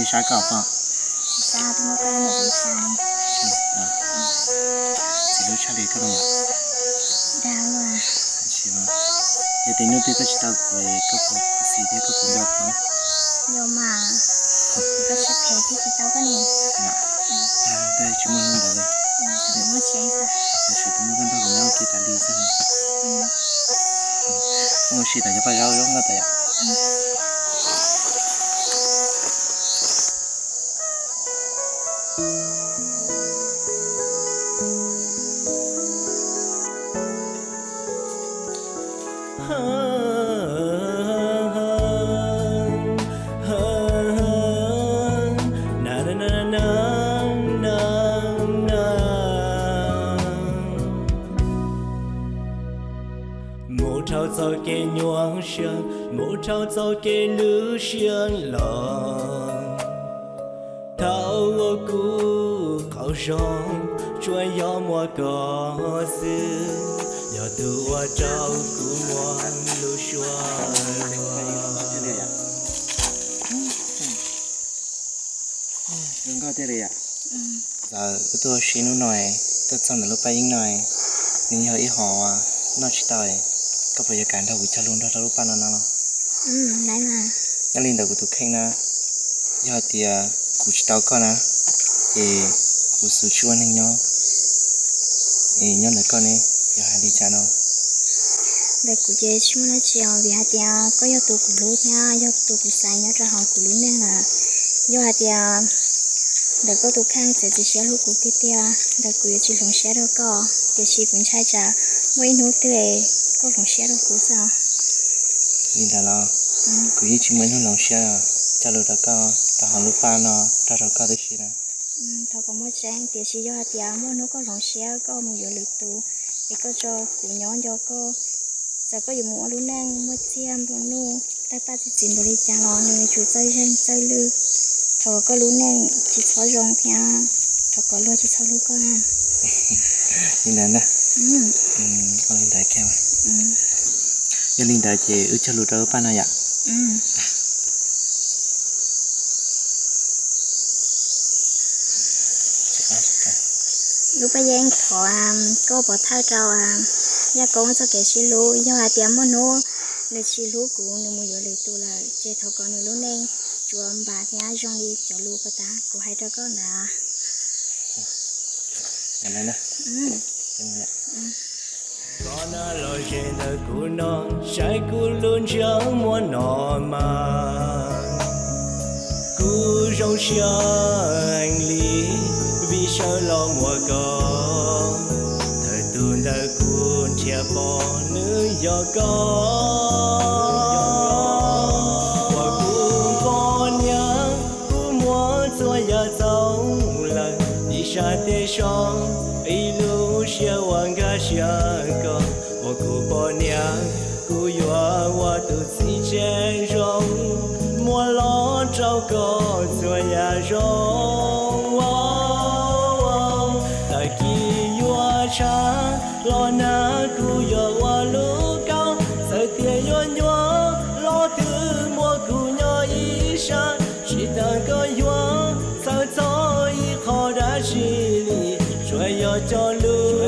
Sab koj pom. Txiv hlub tshaj li koj no. Yog tias hnub twg koj tsis tau kuv, koj puas khuv xim thiab koj puas nco kuv? Tsis muaj hnub ntawd li. Tam sim tus muaj koj nrog kuv nyob ua ke tas li xwb. Mus ua si tom cov paj zaub zoo nkauj tas yom. Mus dhau txoj kev nyuaj siab, mus dhau txoj kev lwj siab los, thaum uas kuv qaug zog, tsuas yog muaj koj xwb, yog tus ua rau kuv muaj lub suab dua. Zoo nkauj tiag li yom. Txawm wb tuaj ua si hnub no, tuaj txog ntawm lub paj yeeb no, nws yog ib hom uas noj tsis tau, koj puas yuav kam nrog kuv cog lus nrog rau lub paj no no los? Nyob li ntawm kuv tus kheej na, yog hais tias kuv tsis tau koj na, ces kuv xum tsis ua neeg nyob. Es nyob ntawm koj ne, yog hais li cas no? Ntawm kuv ces tsis muaj dab tsi os, vim hais tias koj yog tus kuv hlub thiab yog tus kuv xaiv nyob rau hauv kuv lub neej lawm. Yog hais tias ntawm koj tus kheej txawm tsis siab hlub kuv tiag tiag, ntawm kuv yuav tsis hloov siab rau koj, tiam sis kuv ntshai tsam muaj ib hnub twg koj hloov siab rau kuv xwb os. Li ntawd los? Kuv yeej tsis muaj ib hnub hloov siab, cog lus rau koj rau hauv lub paj no, nrog rau koj tib si na. Thov kom muaj tseeb, tiam sis yog hais tias muaj hnub koj hloov siab koj mus yuav lwm tus, es koj tso kuv nyob nco koj, txawm koj yuav mus ua lub neej muaj txiag nplua nuj, tawg paj txi txiv npaum li cas los nws tsuas txawj zeeg txawj lwj. Thov kom koj lub neej tsis txhob zoo thiab thov kom luag tsis txhob hlub koj na. Li ntawd ntag. Ua li ntawd kiag. Yog li ntawd ces wb cog lus rau lub paj no yom. Lub paj yeeb, thov koj pov thawj rau Yaj Koob txoj kev sib hlub, yog hais tias muaj hnub nws tsis hlub kuv, nws mus yuav lwm tus lawm, ces thov kom nws lub neej tsuas npam thiab zoo li cov lus puag ta kuv hais rau koj ntawd. Koj na los ze ntawm kuv no, saib kuv lub ntsej muag no mas, kuv zoo siab heev li vim sawv los muaj koj. Thaum tus ntawd kuv nrhiav pom nws yog koj, uas kuv poj niam kuv muab txhua yam txaus lawm, ib sab tes so, ib lub siab uas nkag siab koj, uas kuv poj niam kuv yuav ua tus txiv tsev zoo, muab los rau koj txhua yam zoo. Tag kis yuav tshav los nag kuv yuav ua lub kaus, txawm tias yuav nyuaj los twb muaj kuv nyob ib sab, tsis tas koj yuav txhawj txog ib qho dab tsi li, tsuas yog cog lus,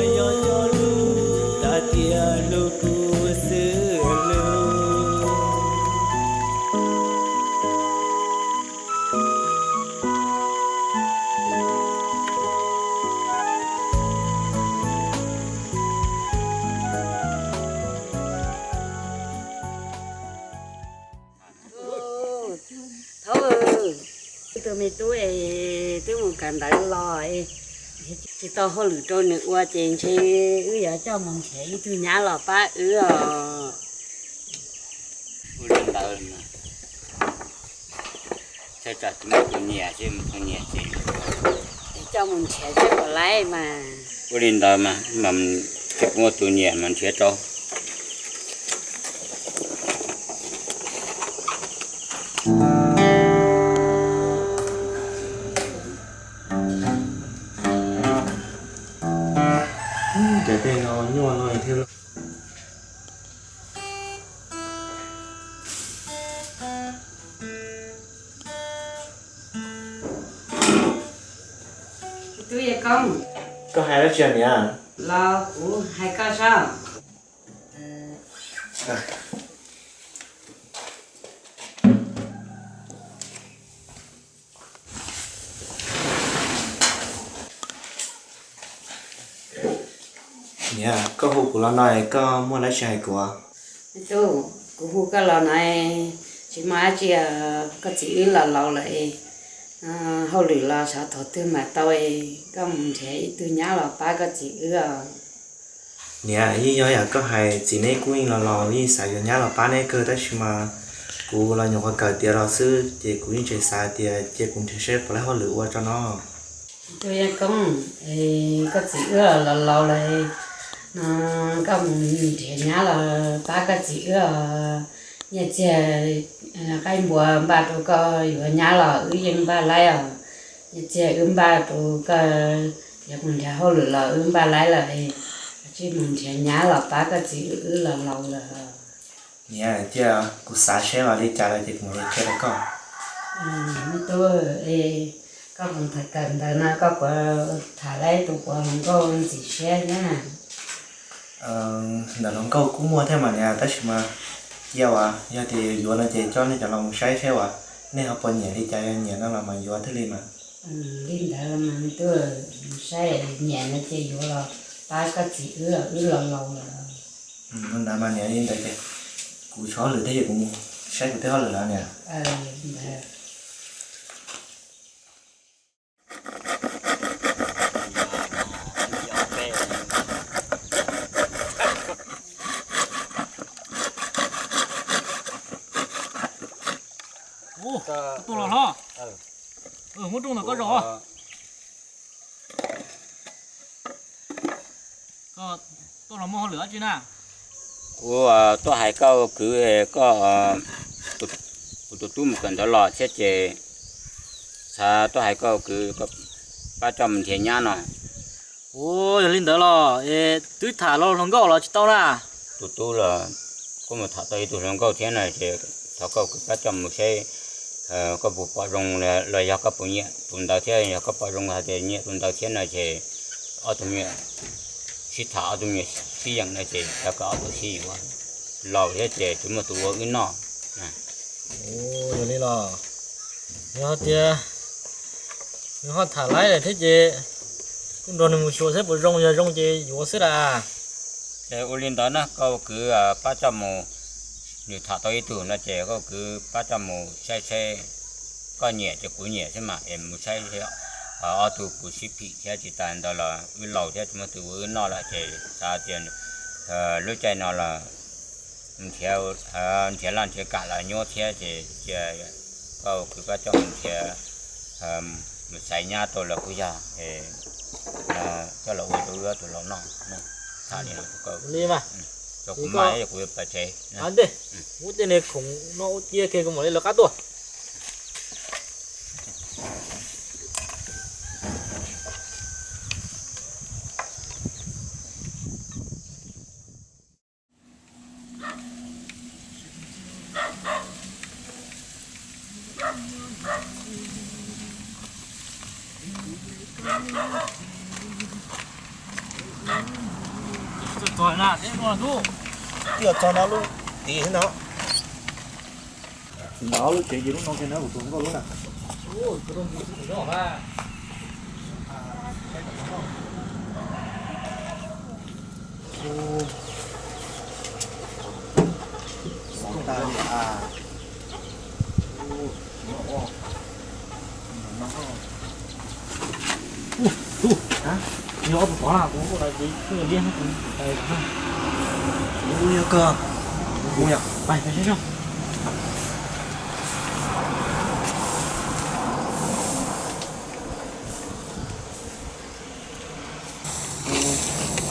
tag tias hlub kuv xwb lus. Thaub, wb tus me tub es twb mus kawm ntawv los, tsis tau hauj lwm rau nws ua ces ntshe wb yuav coj mus nrhiav ib tug nyab los pab wb os. Ua li ntawd mas, txhob tso tsis muaj tus nyiam xwb, mus tus nyiam ces coj mus nrhiav seb puas laib mas. Ua li ntawd mas, mas tsis muaj tus nyiam mas nrhiav rau. Cov tej no nyuaj no thiab. Tub Yaj Koob, koj hais dab tsi niam? Los kuv hais koj saib. Niam, koj hu kuv los no koj muaj dab tsi hais kuv? Tub, kuv hu koj los no, tsis muaj dab tsi, koj txiv wb los laus lawm, hauj lwm los xyov thaum twg mam tau, koj mus nrhiav ib tug nyab los pab koj txiv wb os. Niam, yeej yog yam koj hais, txiv neb kuj yeej los laus, yeej xav yuav nyab los pab neb kawg, tab sis mas kuv los nyuam qhuav kawm tiav los xwb, ces kuv yeej tseem xav tias cia kuv nrhiav saib puas laib hauj lwm ua tso no. Tub Yaj Koob, koj txiv wb los laus lawm no, koj mus nrhiav nyab los pab koj txiv wb os. Nyiaj txiag qaib npua npaj rau koj yuav nyab los wb yeej npaj laib os. Nyiaj txiag wb npaj rau koj yuav mus nrhiav hauj lwm los wb npaj laib lawm, koj cia li mus nrhiav nyab los pab koj txiv wb, wb los laus lawm. Niam, cia kuv xav seb ua li cas lawm ces kuv mam li qhia rau koj. Me tub, koj mus tham kawm ntawv no koj puas tham laib tus puav hluas nkauj ntxim siab thiab na? Ntawm hluas nkauj kuj muaj thiab mas niam, tab sis mas cia uas yog tias yuav no ces coj nej cov los mus saib seb uas nej ho puas nyiam li cas, yog nyiam no los mas yuav thiaj li mas. Li ntawd los mas me tub, mus saib nyiam no ces yuav los pab koj txiv wb, wb los laus lawm. Ntawd mas niam, li ntawd ces kuv tshuav hauj lwm thiab ces kuv mus saib kuv tej hauj lwm lawm niam. Tuaj los hlob, muab rooj ntawm koj zaum. Koj tuaj los muaj hauj lwm dab tsi na? Kuv tuaj hais koj kwv, koj, kuv tus tub mus kawm ntawv los thiab ces xav tuaj hais koj kwv pab coj mus nrhiav nyab no. Ua yog li ntawd los es twb tham los hluas nkauj los tsis tau na? Tus tub los kuj mus tham tau ib tug hluas nkauj thiab no ces thov koj kwv pab coj mus saib koj puas pom zoo los yog koj puas nyiam tus ntawd thiab, yog koj pom zoo hais tias nyiam tus ntawd thiab no ces ob tug me nyuam sib tham, ob tug me nyuam sib yeem no ces cov koj ob tug sib yuav, laus thiab ces tsis muaj tus ua wb noj. Yog li los yog tias nws ho tham laib lawm thiab ces kuj nrog nws mus xyuas saib puas zoo, yog zoo ces yuav xwb las. Ces ua li ntawd na koj kwv pab coj mus, nws tham tau ib tug no ces koj kwv pab coj mus saib saib, koj nyiam ces kuv nyiam xwb mas es mus saib ob tug kuv sib phim thiab tsis tas ntawd los wb laus thiab tsis muaj tus ua wb noj lawm ces xav tias lub caij no los nrhiav laj nrhiav kam los nyuaj thiab ces cia koj kwv pab coj mus nrhiav, mus xaiv nyab tau los kuj yog coj los ua rau wb tus laus noj. Tham li no, li mas kuv mas kuv yuav pais tsev. Ntej, muab tej niag khoom no ua cia kiag kuv mam li lawv qab tuaj. Tib txog no lub tid xwb no. Ntawd lub tsev ces lub no kiag na, kuv tus nkauj lub na. Tus, yog ob tug tod na, kuv nkauj na, kuv liab, kuv tais na. Kuv yog kawg, kuv yog, pais pais saib saib.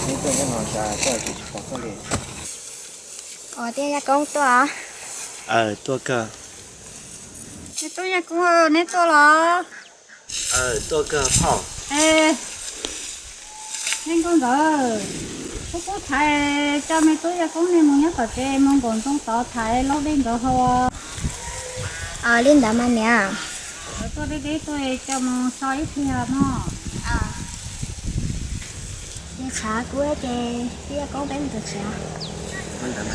Neb tuaj nyob no cas koj tsis pom koj li? Os, Tub Yaj Koob tuaj. Aw, tuaj kawg. Me Tub Yaj Koob, neb tuaj los? Aw, tuaj kawg phauj. Es, me nkauj ntawd, kuv kuj thaiv coj me Tub Yaj Koob nej mus nyob tom tsev mus nkaum ntxoov tod thaiv laub dej nkawd haus. Os, li ntawd mas niam. Tuaj deb deb tuaj coj mus so ib pliag mog. Tshav kub ces twb yog koob peb mus tom tshav. Nkauj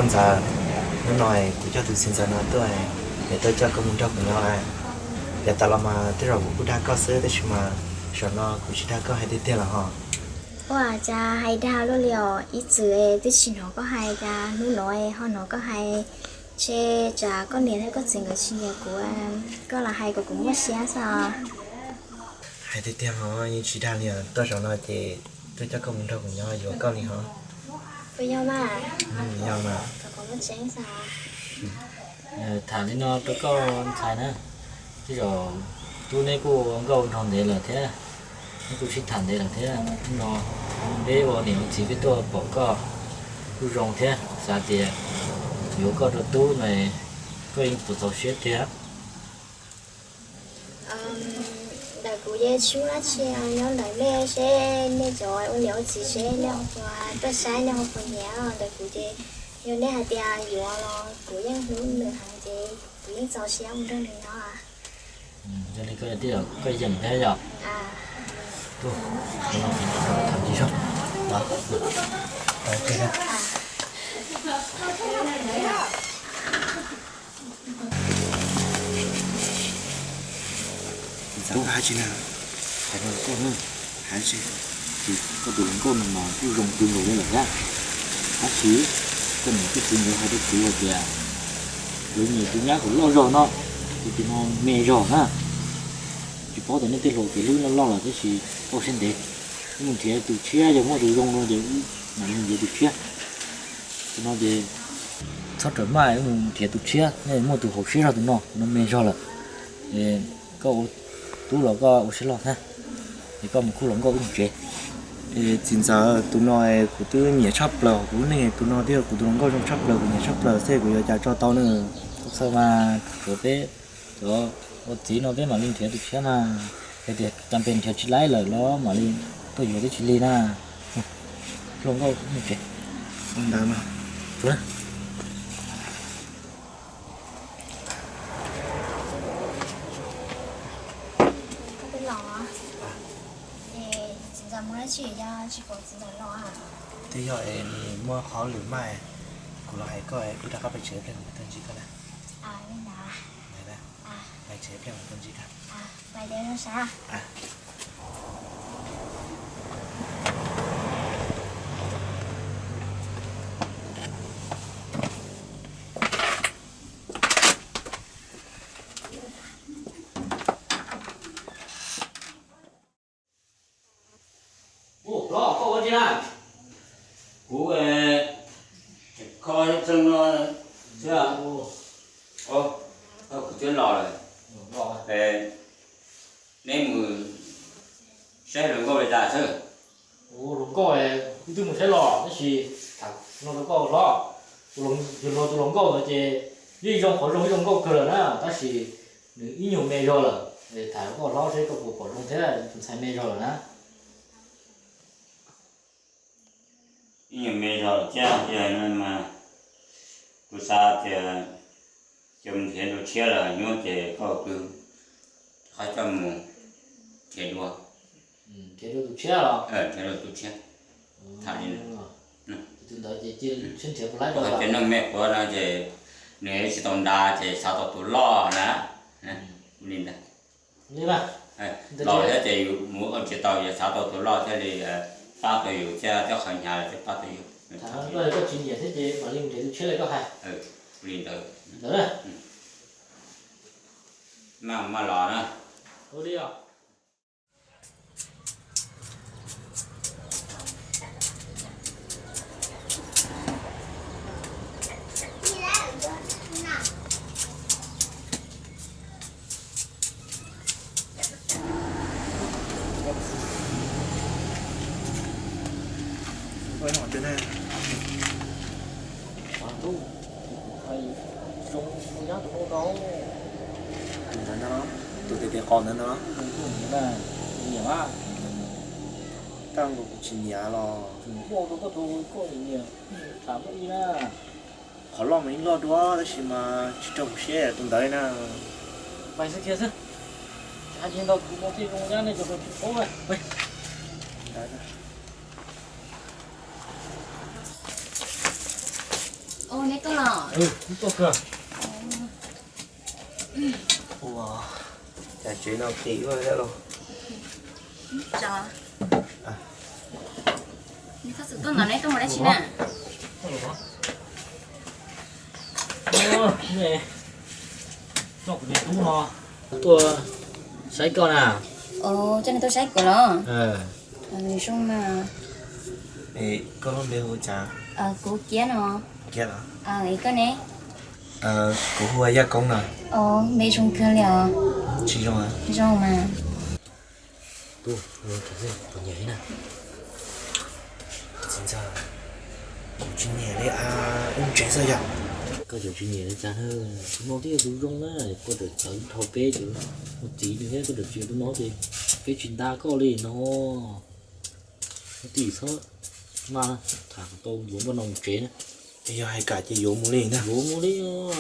Ntxawm, hnub no kuv coj tus txiv ntxawm no tuaj, es tuaj coj koj mus nrog kuv nyob. Yav tas los mas tej zaum kuv kuj dag koj xwb, tab sis mas zaum no kuv tsis dag koj hais tiag tiag lawm hos. Ua cas hais dag luaj li os, ib txwm twb tsis hnov koj hais, cas hnub no ho hnov koj hais, ntshe tsam koj niam thiab koj txiv nkawd tsis nyiam kuv, koj los hais kom kuv muaj siab xwb. Hais tiag tiag hos, yeej tsis dag li os, tuaj zaum no ces tuaj coj koj mus nrog kuv nyob yuav koj li hos. Puas yog mas? Yog mas. Tham li no rau koj ntxhais na, tej zaum tub neb kuj ua nkauj nraug ntev lawm thiab, neb kuj sib tham ntev lawm thiab, hnub no peb ua niam ua txiv peb tuaj pom koj kuj zoo thiab, xav tias yuav koj rau tub no, koj yeej puas txaus siab tiag? Ntawm kuv yeej tsis muaj dab tsi, nyob ntawm nej seb nej cov ua niam ua txiv seb nej ho puas tuaj saib, nej ho puas nyiam. Ntawm kuv ces yog nej hais tias yuav los kuv yeej hlub nws heev ces kuv yeej txaus siab mus nrog nws nyob. Yog li koj yeem thiab yog? Txiv ntxawm, koj hais tsis na, hais rau koj na, hais tsis, koj tus hluas nkauj no mas kuj zoo kawg nkaus li lawm thiab. Tab sis koj niam koj txiv nkawd hais rau kuv hais tias nkawd nyiam tus nyab uas loj zog no, tus tus no me zog na. Tsis paub tias nej tej hluas kev hlub loj loj lawm tab sis koj ua siab ntev, wb mus nrhiav tus tshiab, yog muaj tus zoo no ces wb mam li nrhiav tus tshiab. Tus no ces txhob rawm maj, wb mus nrhiav tus tshiab, nej muaj tus haum siab zog tus no, tus no me zog lawm. Es koj ua tub los koj ua siab loj thiab, es koj mus kuj hluas nkauj wb mus tsev. Es txiv ntxawm, tus no kuv twb nyiam tshaj plaws hauv kuv lub neej, tus no twb yog kuv tus hluas nkauj zoo tshaj plaws, kuv nyiam tshaj plaws xwb, kuv yuav cas tso tau na. Txhob txhawj mas, tsuav peb cov ua txiv no peb mam li nrhiav tus tshiab mas, yog tias cas pes nrhiav tsis laib lawm los mam li tuaj yuav twb tsis lig na. Hluas nkauj mus tsev. Ntawd mas. Tsuav na. Twb yog es nws muaj hauj lwm mas, kuv los hais koj, wb rov qab pais tsev ib pliag kuv mam tuaj ntsib koj na. Pais tsev ib pliag kuv mam tuaj ntsib koj. Ub, hlob, koj ua dab tsi na? Kuv kho txeeg no xwb. Kuv twb los lawm. Neb mus saib hluas nkauj li cas xwb? Ua hluas nkauj, wb twb mus saib los tab sis tham no rau koj hlob, tus hluas, tus hluas nkauj ntawd ces yeej zoo qhov zoo, zoo nkauj kawg lawm na, tab sis nws ib nyuag me zog lawm. Tham rau koj hlob seb koj puas pom zoo thiab, tus ntxhais me zog lawm na. Ib nyuag me zog thiab, yog no mas kuv xav tias coj mus nrhiav tus tshiab los nyuaj ces koj kwv qhov coj mus nrhiav dua. Nrhiav dua tus tshiab los? Nrhiav dua tus tshiab. Tham li no. Tus ntawd ces cia sib nrhiav puas laib rau. Cov neeg me quav no ces nws tsis tau nra ces xav tau tus loj na. Li ntawd. Los thiab ces yus mus ua tsis tau, yus xav tau tus loj thiaj li pab tau yus thiab, thiab qhov hnyav los thiaj pab tau yus. Koj tsis nyiam thiab ces mam li mus nrhiav tus tshiab li koj hais. Li ntawd. Ntawd na. Maj maj los na. Ua li os. Tus ntawd no, tus tes tes qos ntawd no. Tab nkaus kuv tsis nyiam los. Qhov loj mas yeej loj dua tab sis mas tsis raug kuv siab tus ntawd na. Ua cas tsev no qis ua thiab los? Tuaj saib koj na. Coj nej tuaj saib kuv los? Zoo mas. Koj lub npe hu cas? Kuv Kiab no. Kiab los? Es koj ne? Kuv hu ua Yaj Koob no. Npe zoo kawg li os. Tsis zoo? Zoo mas. Tsis ntxhais, kuv tsis nyiam li wb mus tsev xwb yog. Koj tseem tsis nyiam li cas na? Tus no twb yog tus zoo na, koj tseem txawv dhau peb cov ua txiv no thiab, koj tseem tsis yuav tus no ces peb tsis nta koj li no. Ua tij txhob maj, tham kom tau yuav npoj no mus tsev na. Yog hais kam ces yuav mus li na. Yuav mus li os.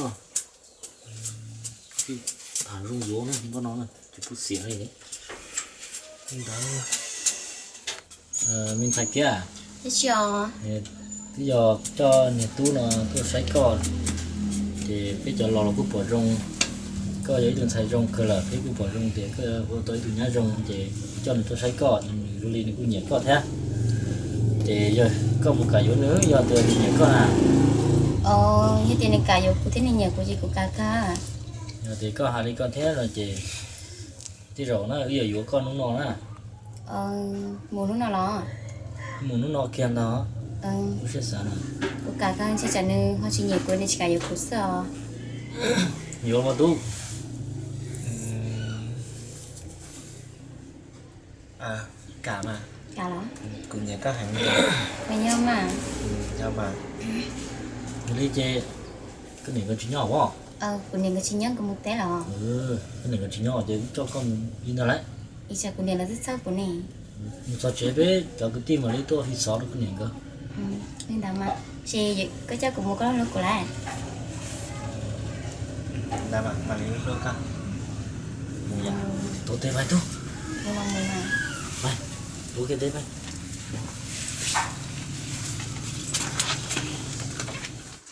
Tham zoo yuav na, npoj no na, tsis pub xiam li. Me ntxhais Kiab, twb yog coj niag tub no tuaj saib koj, ces peb cov laus los kuj pom zoo. Koj yog ib tug ntxhais zoo kawg lawm, peb kuj pom zoo tias koj ua tau ib tug nyab zoo, ces coj nws tuaj saib koj, nws zoo li nws kuj nyiam koj thiab. Ces yog koj puas kam yuav nws, yog tias nws nyiam koj na? Yog tias nws kam yuav kuv thiab nws nyiam kuv ces kuv kam kawg. Yog tias koj hais li koj thiab no ces tej zaum na wb yuav yuav koj hnub no na. Mus hnub no los? Mus hnub no kiag ntag. Kuv siab xav na. Kuv kam kawg, ntshe tsam nws ho tsis nyiam kuv, nws tsis kam yuav kuv xwb os. Yuav mas tub. Kam mas. Kam los? Kuv nyiam koj heev. Kuv nyiam mas. Yog mas. Yog li ces koj niam nkawd tsis nyob os? Kuv niam nkawd tsis nyob, nkawd mus teb los. Koj niam nkawd tsis nyob ces wb coj koj mus li ntawd lawm. Ib tsam kuv niam lawv twb txhawj kuv ne. Mus txog tsev peb cov kwv tij mam li tuaj hais xov rau koj niam nkawd. Li ntawd mas, ces koj coj kuv mus koj hlub kuv lawm. Ntawd mas mam li hlub koj. Mus yam, tuav tes pais tub. Tuav kiag tes pais.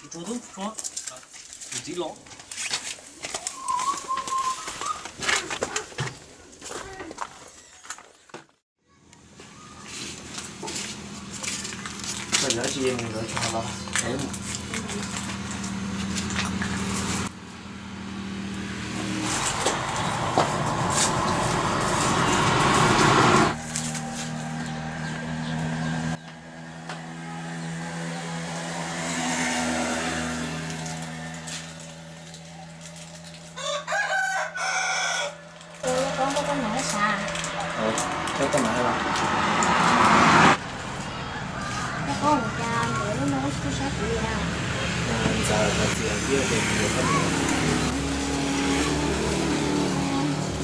Tsuag tub, tsuag. Tus txiv los. Koj yuav dab tsi mus yuav tso los. Ua, koj muab koj nam hais sav? Koj nam hais los? Koj ua cas nkawd lub no tsis tuaj saib kuv li na? Ntxawm, ntxawm txiv hais tias kuv yuav koj mus.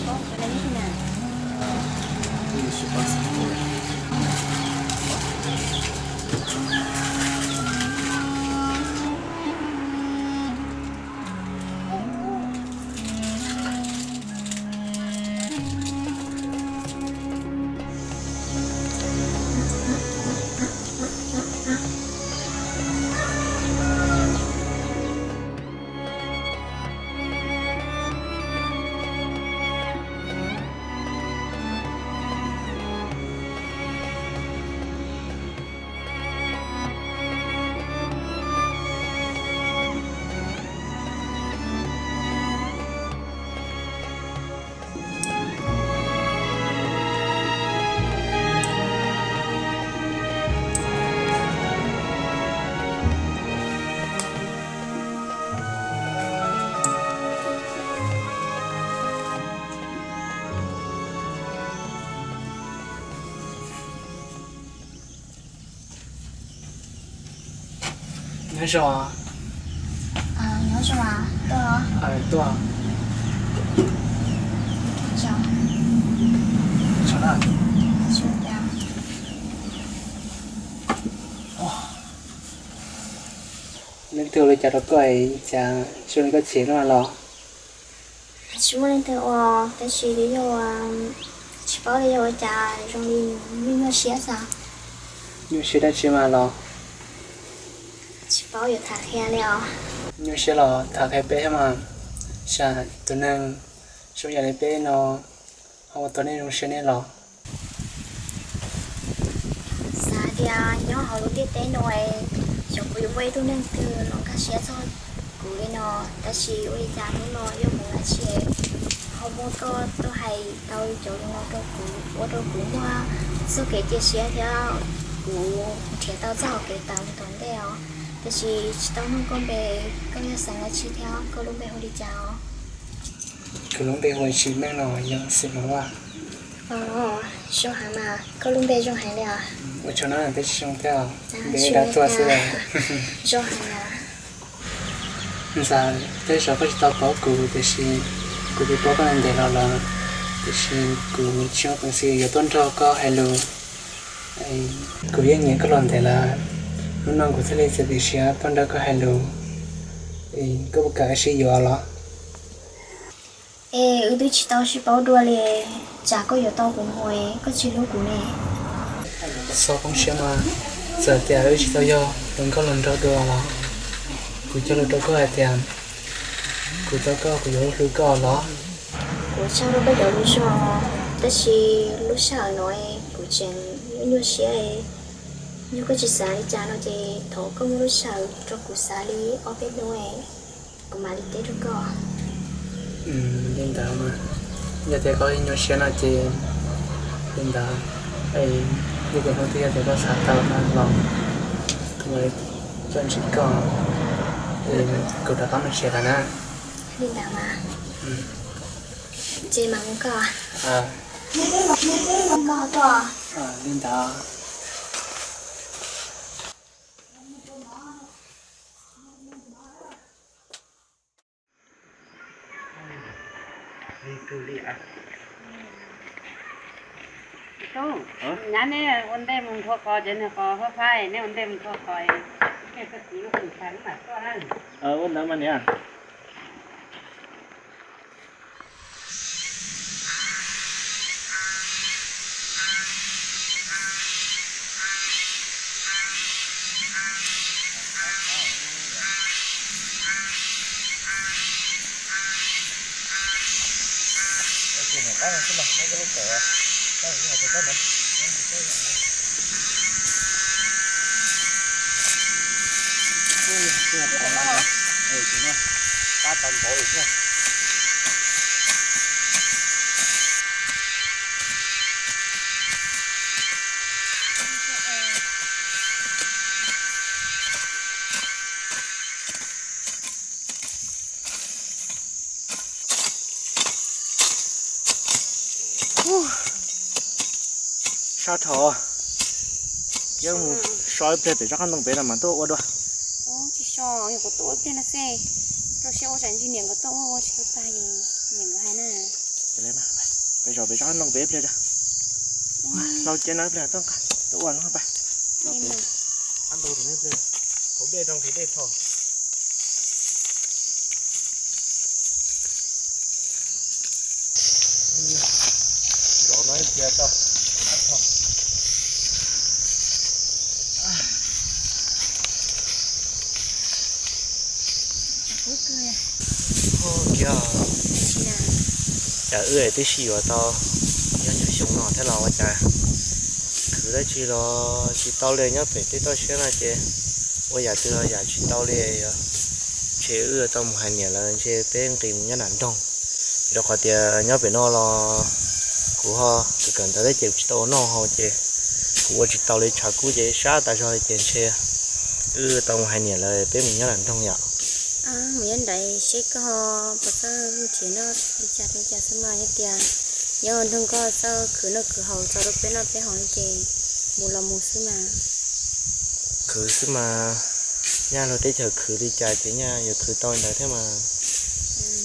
Koj ua cas li na? Wb yuav sib pab xav ua. Nyob zoo. Nyob zoo, tuaj los? Tuaj. Leej twg ua li cas rau koj, cas zoo li koj chim luaj los? Tsis muaj leej twg ua, tab sis yog tsis paub tias yog ua cas zoo li nyuaj nyuaj siab xwb. Nyuaj siab dab tsi mas los? Tsis paub yuav tham qhia li os. Nyuaj siab los tham qhia peb mas, xyov tus neeg zoo yam li peb no ho ua tau nej zoo siab nej los. Xav tias nyob hauv lub ntiaj teb no, xyov kuv yuav muaj ib tug neeg twg los nkag siab txog kuv li no, tab sis ua li cas hnub no yog mus dab tsi ho muaj koj tuaj hais tau cov lus no rau kuv, ua rau kuv muaj txoj kev cia siab thiab kuv nrhiav tau txoj hau kev tawm mus tom ntej os. Tiam sis tsis tau nug koj npe, koj yog xeem dab tsi thiab koj lub npe hu li cas os? Kuv lub npe hu ua Tsim Meej no, yog xeem Hmoob Vaj. Zoo heev mas, koj lub npe zoo heev li os. Ua tsaug na, peb tsis zoo thiab, npe dab tuaj xwb. Zoo heev na. Ntxawm, tej zaum koj tsis tau paub kuv tiam sis kuv twb paub koj ntev los lawm, tiam sis kuv tsis muaj peev xwm yuav tuaj nrog koj hais lus. Kuv yeej nyiam koj los ntev lawm, hnub no kuv thiaj li txiav txim siab tuaj nrog koj hais lus. Koj puas kam wb sib yuav los? Es wb twb tsis tau sib paub dua li, tsam koj yuav tau kuv mus koj tsis hlub kuv ne. Txhob poob siab mas, txawm tias wb tsis tau yog hluas nkauj hluas nraug dua los kuv cog lus rau koj hais tias kuv tau koj kuv yuav hlub koj los. Kuv tsaug rau koj cov lus zoo, tab sis lub sij hawm no kuv tseem nyuaj nyuaj siab. Yog koj tsis xav li cas no ces thov koj muab lub sij hawm rau kuv xav li ob peb hnub, kuv mam li teb rau koj. Li ntawd mas, yog tias koj nyuaj siab no ces li ntawd, yog tias hnub twg yog tias koj xav tau no los kuv mam li tuaj ntsib koj, kuv rov qab mus tsev lawm na. Li ntawd mas, ces mam mus koj. Koj tuaj. Li ntawd. Tub, nyab neb ua ntej mus nthua qos ces nws qos fab fab, neb ua ntej mus nthua qos, koj kwv lub koom txhais mam tuaj na. Ua ntawd mas niam. Sab dhau. Cia mus so ib pliag pem zaj qab ntoo pem no mas tuaj ua dua. Tsis so, yog kuv tuaj ua ib pliag no xwb. Rau siab ua tsam ntshe niam nkawd tuaj ua ua tsis tau tag, niam nkawd hais na. Peb zaum pem zaj qab ntoo pem ib pliag tso. Hlau cev no ib pliag tuaj nqa tuaj ua no pab. Qab ntoo, hauv dej rau nqhis dej tho. Kiag, cas wb twb sib yuav tau nyob nyuag xyoo no thiab los ua cas khwv dab tsi los tsis tau li. Nyob pem tej toj siab no ces ua yam twg los yam tsis tau li. Ntshe wb tau mus hais niam lawv ntshe peb nqis mus nyob nram nroog, rau qhov tias nyob pem no los kuv ho kawm kawm ntawv thiab ces kuv tsis tau ua noj haus ces kuv ua tsis tau li, tshav kub ces sab tas zog li ces ntshe wb tau mus hais niam lawv peb mus nyob nram nroog yom. Mus nyob nrad seb koj puas txawj mus nrhiav noj li cas li cas xwb mas, yog tias nyob nroog koj txawj khwv noj khwv haus txog rau peb noj peb haus li ces mus los mus xwb mas. Khwv xwb mas, Nyaj luag teb chaws khwv li cas ces nyaj yuav khwv tau li ntawd thiab mas.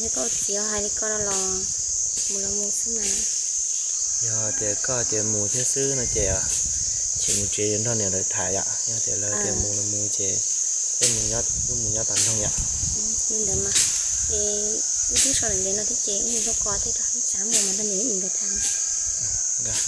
Yog koj txiv hais li koj no los mus los mus xwb mas. Yog tias koj tias mus thiab xwb no ces tsis mus tsev yuav nrog niam lawv tham yom, yog tias lawv tias mus los mus ces wb mus nyob, wb mus nyob tom nroog yom. Li ntawd mas, es wb twb so lawm ntev no thiab ces wb mus zoj ko thiab, rov ib tsam mus mas nrog niam wb mus nkawd tham. Nyab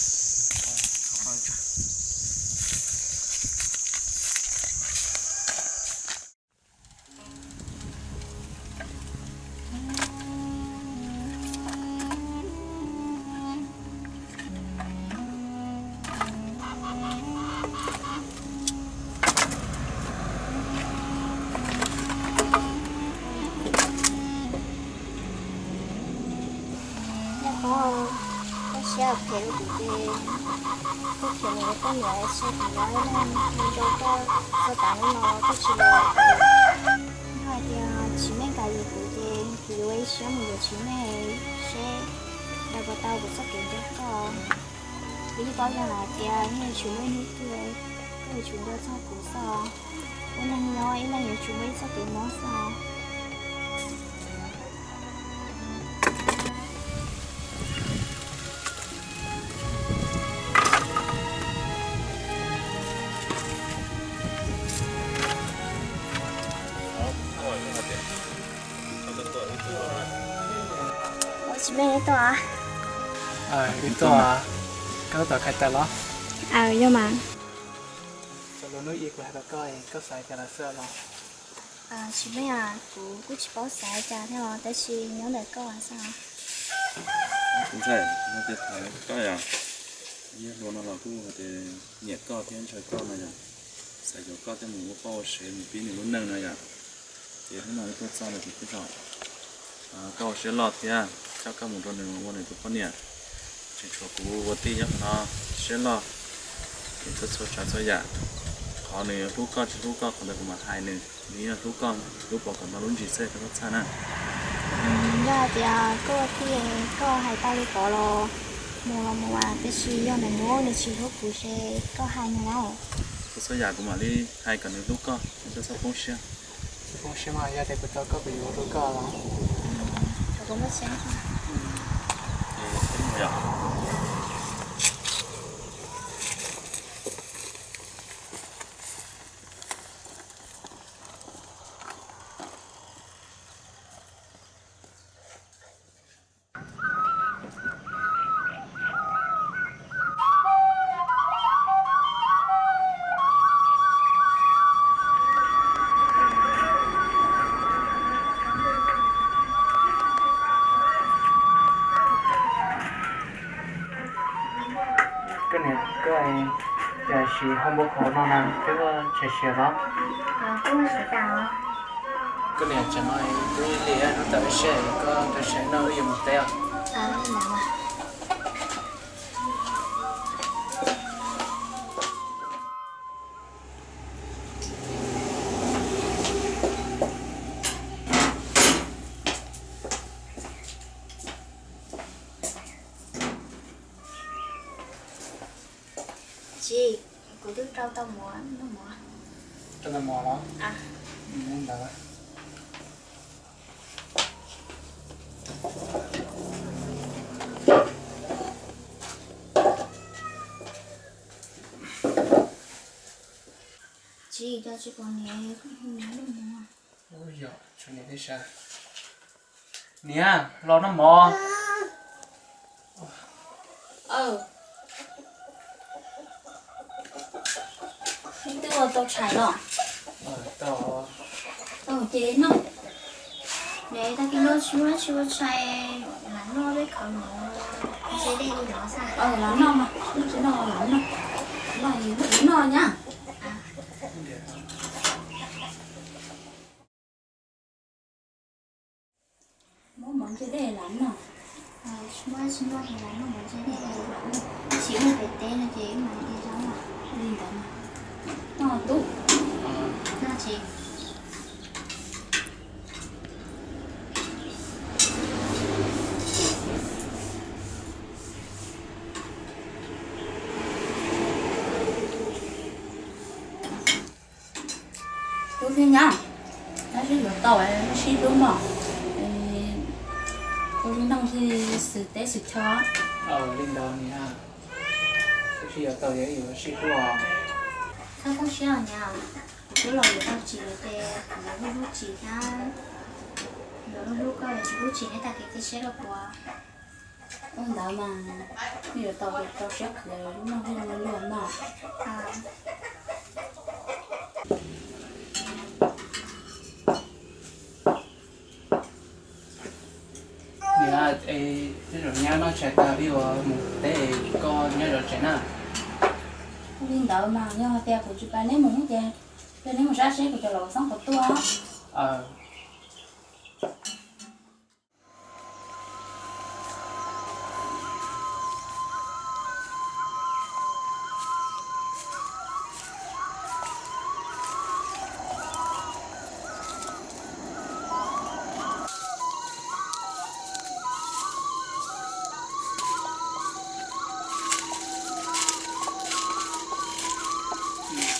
Pov, koj siab phem rau kuv ces kuv khiav mus ua poj niam seb kuv nyob ib leeg nrog koj txog tav no koj tsis los. Yog hais tias Tsis Meej kam yuav kuv ces kuv yuav ua ib siab mus yuav Tsis Meej seb nws puas tau kuv txoj kev nrog koj. Kuv yeej paub zoo hais tias yeej yuav tsum muaj ib hnub twg koj yuav tsum nco txog kuv xwb. Ua neeg nyob ib leeg yuav tsum muaj ib txoj kev mob xwb. Ua Tsis Meej wb tuaj. Wb tuaj. Koj tab tom khai taws los? Aws, yog mas. Txog lub hnub ib kuv hais rau koj, koj xav cas los xwb los? Tsis Meej, kuv kuj tsis paub xav cas thiab os, tab sis nyob ntawm koj xwb os. Ntxhais, no tias tham koj yom, yog hluas no los kuj hais tias nyiam koj thiab ntshaw koj no yom, xav yuav koj thiaj mus ua poj ua sev mus pib nws lub neej no yom. Ces hnub no wb tuaj txog nws tus tij laug, koj ua siab loj thiab coj koj mus rau nws ua nws tus poj niam. Tseem tshuav kuv ua tij nyob qhov no, siab loj, nws txhua txhua tsav txhua yam. Qhov nws yuav hlub koj tsis hlub koj qhov ntawd kuv mam hais nws, nws yeej hlub koj, hlub pom kom no lub ntsis xwb koj txhob txhawj na. Yog hais tias koj ua tij koj hais tau li ko los mus los mus, tiam sis yog nws hnub nws tsis hlub kuv ces koj hais nws na. Txhua txhua yam kuv mam li hais kom nws hlub koj, nws txhob poob siab. Tsis poob siab mas, yog tias kuv tau koj kuv yuav hlub koj los. Koj niam, koj cas siv hauv npua qhauv no na, twb tshais siav los? Koj niam, tsam no twb lig hnub tawm seb koj rau siav no wb yuav mus teb os. Tsis, kuv twb rau tau mov, noj mov. Rau tau mov los? Ntawd. Tsis, cov tsis pom niam, niam noj mov. Ub, yog tshuav niam thiab sav. Niam, los noj mov. Twb ua tau tshais los? Tau ces noj. Tag kis no tsis muaj dab tsi ua tshais, lam noj peb khawv mov ntse dej li no xwb. Lam noj mas, tsis noj lam noj, noj noj nyab. Muab mov ntse dej lam noj. Tsis muaj dab tsi noj ces lam noj mov ntse dej, tab sis wb pem teb no ces wb mam li zaub os. Li ntawd mas. Noj tub. Noj tsis. Tub Thiab nyab, tab sis yuav tau sib hlub mog, ua li neej thiaj xwm teb xwm chaw. Li ntawd niam, tab sis yuav tau yuav sib hlub. Txhob koob siab os niam, kuv twb los yuav tau tsis lawm ces kuv yuav hlub hlub tsis thiab. Yuav hlub hlub koj, yuav tsis hlub tsis neb tag kev cia siab rau kuv. Ua ntawd mas, yuav tau rau siab khwv lub neej thiaj li luag mog. Niam, es tej zaum nyab noj tshais tag wb yuav mus teb, koj nyob zov tsev na. Li ntawd mas yog hais tias kuv tsis pab neb mus ces, ces neb mus saib seb kuv cov laus xoob puas tuaj.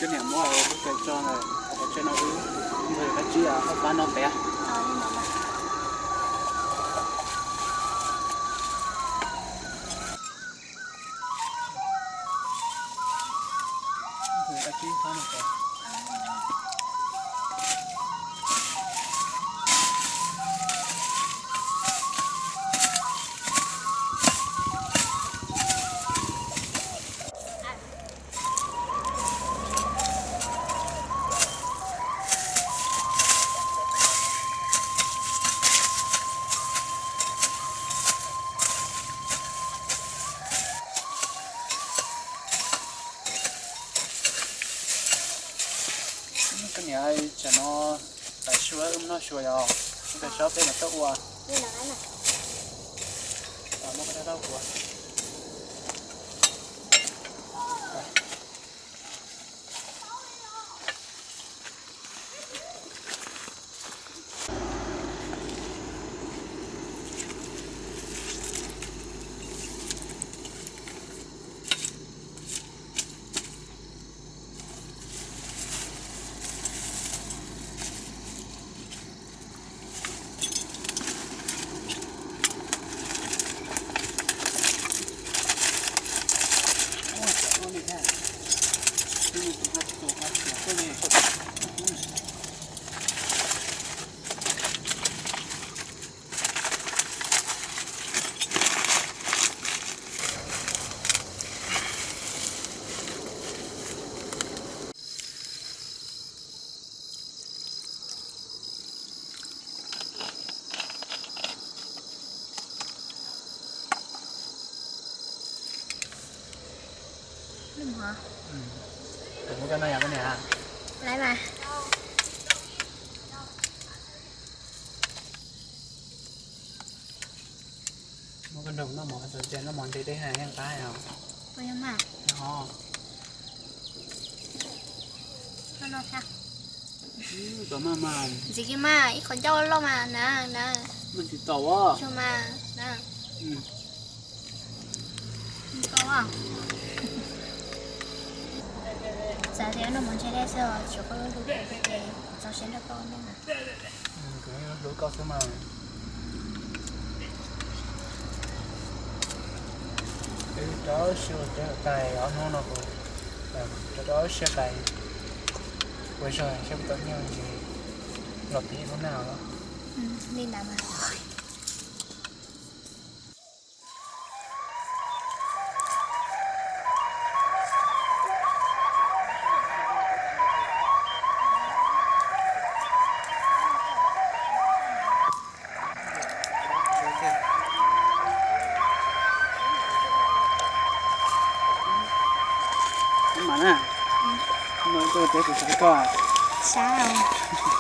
Cov niam muab lub kawm tso ntawm qhov tsev no, wb npawg Kab Tsib ob pab noj pem. Koj niam, tsam no tawm suab wb mus noj su yom, mus pem saub peb mam tuaj ua. Muab koj rau kuv. Muab koj noj yom koj niam. Laiv mas. Muab koj nrog noj mov, noj mov ntse deb hais yeej qab os. Ho. Ntxiv kiag mas, ib qho ncauj loj mas na na. Mas tsis tau. Mas na. Xav tias noj mov ntse deb xwb tsis txaus siab nrog koj noj. Kuv hlub koj xwb mas. Rau siab ua teb tais ob hnub no kuv rau rau siab tais, ua zog saib puas tau nyiaj ntsis los pib lub naj os. Li ntawd mas. Mas na, no tuaj teb kuv saib koj. Sab os.